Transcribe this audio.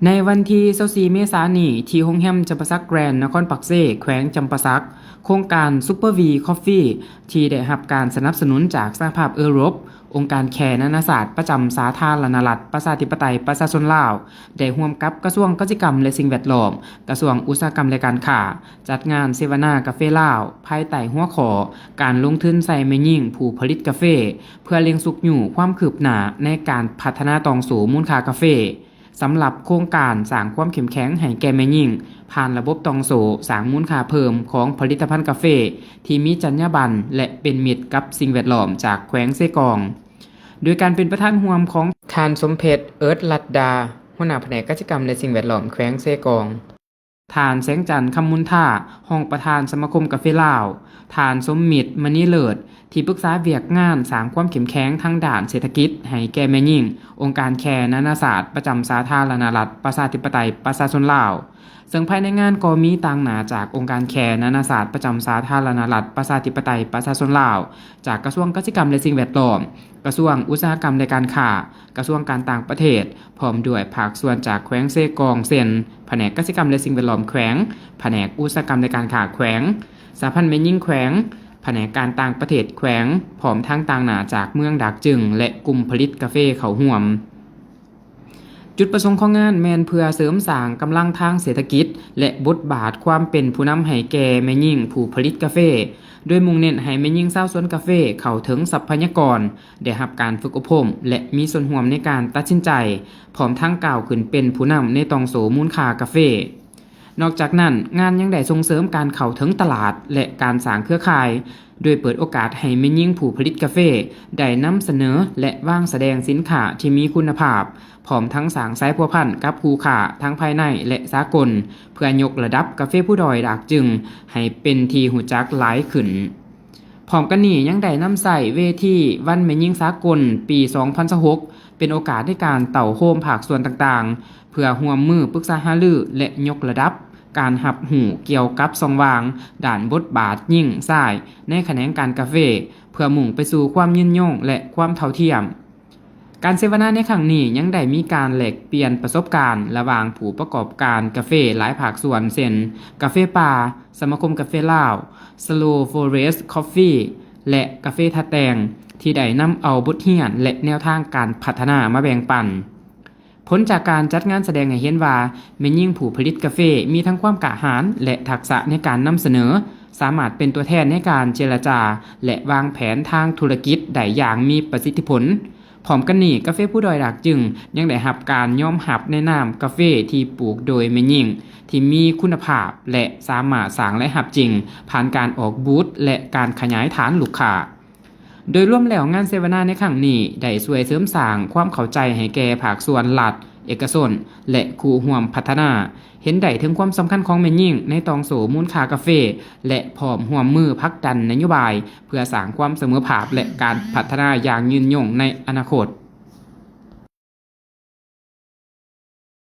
ໃນວັນທີຊາວສີ່ເມສານີ້ ທີ່ໂຮງແຮມຈຳປາສັກແກຣນ ນະຄອນປາກເຊ ແຂວງຈຳປາສັກ, ໂຄງການ Super V Coffee ທີ່ໄດ້ຮັບການສະໜັບສະໜູນຈາກສະຫະພາບເອີຣົບ, ອົງການແຄນານາຊາດປະຈຳສາທາລະນະລັດ ປະຊາທິປະໄຕ ປະຊາຊົນລາວ ໄດ້ຮ່ວມກັບກະຊວງກະສິກຳ ແລະ ສິ່ງແວດລ້ອມ, ກະຊວງອຸດສາຫະກຳ ແລະ ການຄ້າ ຈັດງານເສວະນາກາເຟລາວ ພາຍໃຕ້ຫົວຂໍ້ ການລົງທຶນໃສ່ແມ່ຍິງຜູ້ຜະລິດກາເຟ ເພື່ອເລັ່ງຊຸກຍູ້ຄວາມຄືບໜ້າໃນການພັດທະນາຕ່ອງໂສ້ມູນຄ່າກາເຟ ສຳລັບໂຄງການສ້າງຄວາມເຂັ້ມແຂງໃຫ້ແກ່ແມ່ຍິງ ຜ່ານລະບົບຕ່ອງໂສ້ສ້າງມູນຄ່າເພີ່ມຂອງຜະລິດຕະພັນກາເຟ ທີ່ມີຈັນຍາບັນ ແລະ ເປັນມິດກັບສິ່ງແວດລ້ອມ ຈາກແຂວງເຊກອງ ໂດຍການເປັນປະທານຮ່ວມຂອງທ່ານ ສົມເພັດ ເອີດລັດດາ ຫົວໜ້າພະແນກກະສິກຳ ແລະ ສິ່ງແວດລ້ອມແຂວງເຊກອງ, ທ່ານ ແສງຈັນ ຄຳມຸນທາ ຮອງປະທານສະມາຄົມກາເຟລາວ, ທ່ານ ສົມມິດ ມະນີເລີດ ທີ່ປຶກສາວຽກງານສ້າງຄວາມເຂັ້ມແຂງທາງດ້ານເສດຖະກິດໃຫ້ແກ່ແມ່ຍິງ ອົງການແຄນານາຊາດປະຈຳສາທາລະນະລັດ ປະຊາທິປະໄຕ ປະຊາຊົນລາວ, ເຊິ່ງພາຍໃນງານກໍມີຕາງໜ້າຈາກອົງການແຄນານາຊາດປະຈຳສາທາລະນະລັດ ປະຊາທິປະໄຕ ປະຊາຊົນລາວ, ຈາກກະຊວງກະສິກຳ ແລະ ສິ່ງແວດລ້ອມ, ກະຊວງອຸດສາຫະກຳ ແລະ ການຄ້າ, ກະຊວງການຕ່າງປະເທດ, ພ້ອມດ້ວຍພາກສ່ວນຈາກແຂວງເຊກອງ ເຊັ່ນ ພະແນກກະສິກຳ ແລະ ສິ່ງແວດລ້ອມແຂວງ, ພະແນກອຸດສາຫະກຳ ແລະ ການຄ້າແຂວງ, ສະຫະພັນແມ່ຍິງແຂວງ, ພະແນກການຕ່າງປະເທດແຂວງ, ພ້ອມທັງຕາງໜ້າຈາກເມືອງດາກຈຶງ ແລະ ກຸ່ມຜະລິດກາເຟເຂົ້າຮ່ວມ. ຈຸດປະສົງຂອງງານແມ່ນເພື່ອເສີມສ້າງກຳລັງທາງເສດຖະກິດ ແລະ ບົດບາດຄວາມເປັນຜູ້ນຳໃຫ້ແກ່ແມ່ຍິງຜູ້ຜະລິດກາເຟ, ໂດຍມຸ່ງເນັ້ນໃຫ້ແມ່ຍິງຊາວສວນກາເຟເຂົ້າເຖິງຊັບພະຍາກອນ, ໄດ້ຮັບການຝຶກອົບຮົມ ແລະ ມີສ່ວນຮ່ວມໃນການຕັດສິນໃຈ, ພ້ອມທັງກ້າວຂຶ້ນເປັນຜູ້ນຳໃນຕ່ອງໂສ້ມູນຄ່າກາເຟ. ນອກຈາກນັ້ນ, ງານຍັງໄດ້ສົ່ງເສີມການເຂົ້າເຖິງຕະຫຼາດ ແລະ ການສ້າງເຄືອຂ່າຍ, ໂດຍເປີດໂອກາດໃຫ້ແມ່ຍິງຜູ້ຜະລິດກາເຟໄດ້ນຳສະເໜີ ແລະ ວາງສະແດງສິນຄ້າທີ່ມີຄຸນນະພາບ, ພ້ອມທັງສ້າງສາຍພົວພັນກັບຄູ່ຄ້າທັງພາຍໃນ ແລະ ສາກົນ, ເພື່ອຍົກລະດັບກາເຟພູດອຍດາກຈຶງໃຫ້ເປັນທີ່ຮູ້ຈັກຫຼາຍຂຶ້ນ. ພ້ອມກັນນີ້ຍັງໄດ້ນຳໃຊ້ເວທີວັນແມ່ຍິງສາກົນປີສອງພັນຊາວຫົກ ເປັນໂອກາດໃນການເຕົ້າໂຮມພາກສ່ວນຕ່າງໆ ເພື່ອຮ່ວມມືປຶກສາຫາລື ແລະ ຍົກລະດັບການຮັບຮູ້ກ່ຽວກັບຊ່ອງວ່າງດ້ານບົດບາດຍິງ-ຊາຍໃນຂະແໜງການກາເຟ ເພື່ອມຸ່ງໄປສູ່ຄວາມຍືນຍົງ ແລະ ຄວາມເທົ່າທຽມ. ການເສວະນາໃນຄັ້ງນີ້ຍັງໄດ້ມີການແລກປ່ຽນປະສົບການລະຫວ່າງຜູ້ປະກອບການກາເຟຫຼາຍພາກສ່ວນ ເຊັ່ນ ກາເຟປ່າ, ສະມາຄົມກາເຟລາວ, Slow Forest Coffee ແລະ ກາເຟທ່າແຕ່ງ ທີ່ໄດ້ນຳເອົາບົດຮຽນ ແລະ ແນວທາງການພັດທະນາມາແບ່ງປັນ. ຜົນຈາກການຈັດງານສະແດງໃຫ້ເຫັນວ່າ ແມ່ຍິງຜູ້ຜະລິດກາເຟມີທັງຄວາມກ້າຫານ ແລະ ທັກສະໃນການນຳສະເໜີ, ສາມາດເປັນຕົວແທນໃນການເຈລະຈາ ແລະ ວາງແຜນທາງທຸລະກິດໄດ້ຢ່າງມີປະສິດທິຜົນ. ພ້ອມກັນນີ້, ກາເຟພູດອຍດາກຈຶງຍັງໄດ້ຮັບການຍອມຮັບໃນນາມກາເຟທີ່ປູກໂດຍແມ່ຍິງ ທີ່ມີຄຸນນະພາບ ແລະ ສາມາດສ້າງລາຍຮັບຈິງ ຜ່ານການອອກບູດ ແລະ ການຂະຫຍາຍຖານລູກຄ້າ. ໂດຍລວມແລ້ວ, ງານເສວະນາໃນຄັ້ງນີ້ໄດ້ຊ່ວຍເສີມສ້າງຄວາມເຂົ້າໃຈໃຫ້ແກ່ພາກສ່ວນລັດ, ເອກະຊົນ ແລະ ຄູ່ຮ່ວມພັດທະນາ, ເຫັນໄດ້ເຖິງຄວາມສຳຄັນຂອງແມ່ຍິງໃນຕ່ອງໂສ້ມູນຄ່າກາເຟ ແລະ ພ້ອມຮ່ວມມືຜັກດັນນະໂຍບາຍ ເພື່ອສ້າງຄວາມສະເໝີພາບ ແລະ ການພັດທະນາຢ່າງຍືນຍົງໃນອະນາຄົດ.